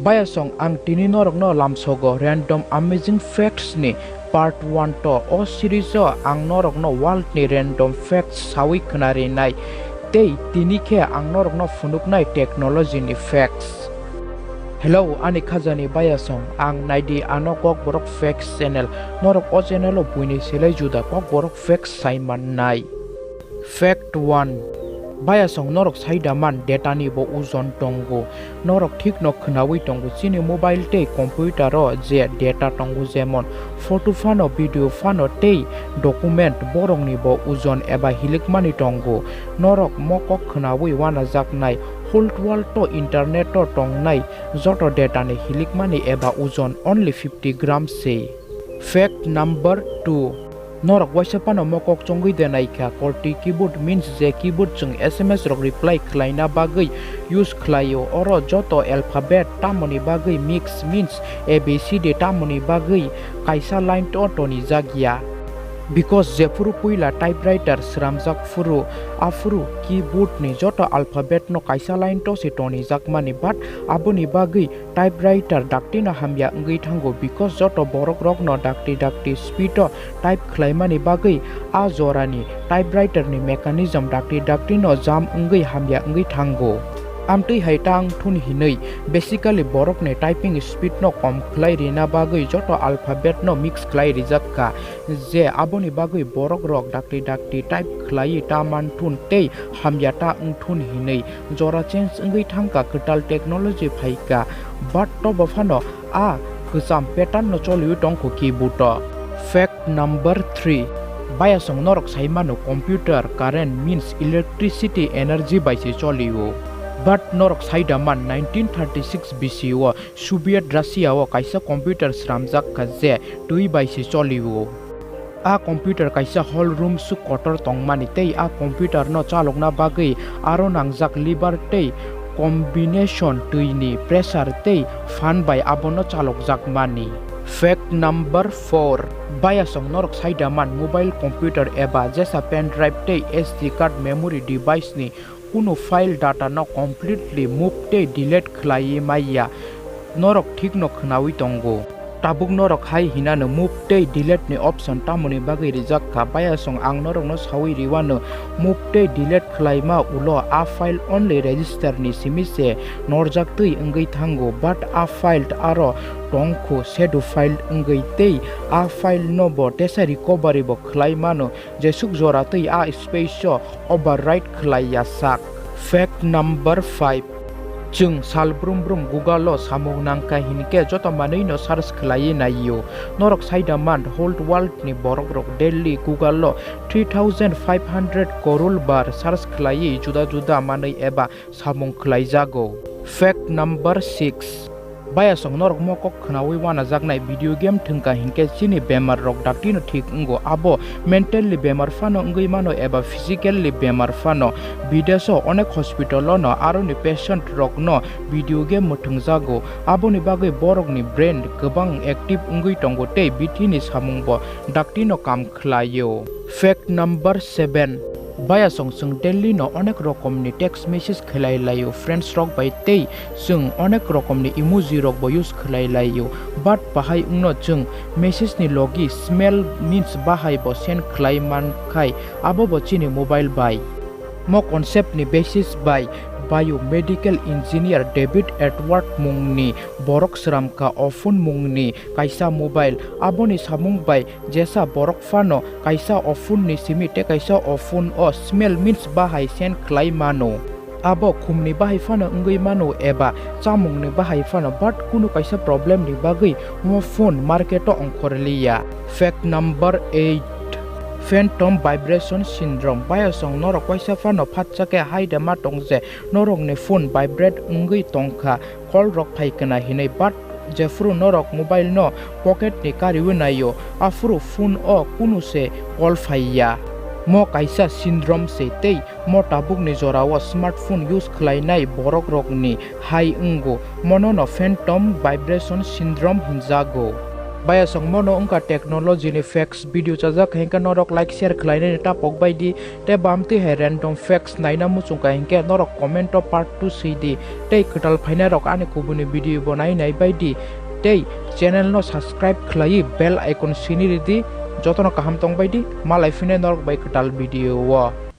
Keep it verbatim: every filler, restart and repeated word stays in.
Bayasong ang tini norokno lamsogo Random Amazing Facts ni part one to. O series o ang norokno world ni random facts sawi khnarinai, tei tini khe ang norokno phunuknai technology ni facts. Hello ani khajani bayasong, ang naidi ano Kokborok Facts channel. Norok o channel o buini selai juda Kokborok Facts sai mannai. Fact one. Bayasong norok saida man data ni bo ojon tongo. Norok thik no khwnawi tongo, chini mobile tei computer o je data tongo, jemon photo phano, video phano tei document, borok ni bo ojon eba hilikmani tongo. Norok mokok khwnawi wanajaknai whole world o internet o tongnai joto data ni hilikmani eba ojon only fifty grams se. Fact number two. Norok waisa phano mokok chongwi de naikha, QWERTY keyboard means je keyboard chwng S M S rok reply khlaina bagwi use khlaio. Oro joto alphabet tamoni bagwi mix means A B C D tamoni bagwi kaisa line to tonijak ya. Because jephuru puila typewriter sramjak phuru, aphuru keyboard ni joto alphabet no kaisa line to se tonijakmani, but aboni bagwi typewriter dakti no hamya wngwi thango, because joto borok rok no dakti dakti speed o type khlaimani bagwi a jorani typewriter ni mechanism dakti dakti no jam wngwi hamya wngwi thango. Amtwi hai ta wngthun hinwi basically borok ni typing speed no kom khlai rina bagwi joto alphabet no mix khlai rijak kha, je aboni bagwi borok rok dakti dakti type khlaiwi ta manthun tei hamya ta wngthun hinwi jora change wngwi thangkha, kwtal technology phaikha, but tobo phano a kwcham pattern no choliwi tongkho keyboard o. Fact number three. Bayasong norok sai mano computer current means electricity energy bai se cholio. But norok saida man nineteen thirty-six B C o Soviet Russia o kaisa computer sramjak kha je twi bai se cholio. A computer kaisa hall room suk kotor tongmani tei a computer no chalokna bagwi aro nangjak lever tei combination twi ni pressure tei fan bai abono chalokjakmani. Fact number four. Bayasong norok saida man mobile computer eba jesa pen drive tei S D card memory device ni kunu file data no completely move tei delete khlaiwi maya. Norok thik no khwnawi tongo. Tabuk norok hai hinano move tei delete ni option tamoni bagwi rijak kha? Bayasong ang norokno sawi riwano, move tei delete khlaima ulo a file only register ni simi se norjak twi wngwi thango, but a file aro tongkhu shadow file wngwi tei a file no bo tesa recovery bo khlai mano. Jesuk jora twi a space o override khlai ya sak. Fact number five. Chwng sal brum brum Google o samung nangkha hinkhe joto manwi no search khlaiwi naio. Norok saida man whole world ni borok rok daily Google o three thousand five hundred korul bar search khlaiwi juda juda manwi eba samung khlaijago. Fact number six. Bayasong norok mokok khwnawi wanajaknai video game thwngkha hinkhe chini bemar rok dakti no thik wngo, abo mentally bemar phano wngwi mano eba physically bemar phano. Bidesh o onek hospital o no aroni patient rok no video game mwthwngjago, aboni bagwi borok ni brain kwbang active wngwi tongo tei bithi ni samung bo dakti no kam khlaio. Fact number seven. Bayasong chwng daily no onek rokom ni text message khlai laio friends rok bai tei chwng onek rokom ni emoji rok bo use khlai laio, but bahai wngno chwng message ni logi smell means bahai bo send khlai man khai abo bo chini mobile bai. Mo concept ni basis bai biomedical engineer David Edward mung ni borok sramkha o phone mung ni kaisa mobile, aboni samung bai jesa borok phano kaisa o phone ni simi tei kaisa o phone o smell means bahai send khlai mano. Abo khumni bahai phano wngwi mano eba chamungni bahai phano, but kunu kaisa problem ni bagwi mo phone market o ongkhorliya. Fact number eight. Phantom vibration syndrome. Bayasong norok waisa phano phatsa khe hai de ma tong je norokni phone vibrate wngwi tongkha, call rok phai kana hinwi, but jephuru norok mobile no pocket ni kariwi naio, aphuru phone o kunu se call phaiya. Mo kaisa syndrome se tei mo tabukni jorao smartphone use khlainai borok rokni hai wngo, mono no phantom vibration syndrome hinjago. Bayasongmo no wngkha technology ni facts video chajak, hinkhe norok like share khlainani tapok bai di, tei bamtwi hai random facts naina muchungkha hinkhe norok comment o part two swi di, tei kwtal phainai rok ani kubuni video bo nai nai bai di, tei channel no subscribe khlaiwi bell icon sini ridi, jotono kaham tong bai di, malai phine norok bai kwtal video o.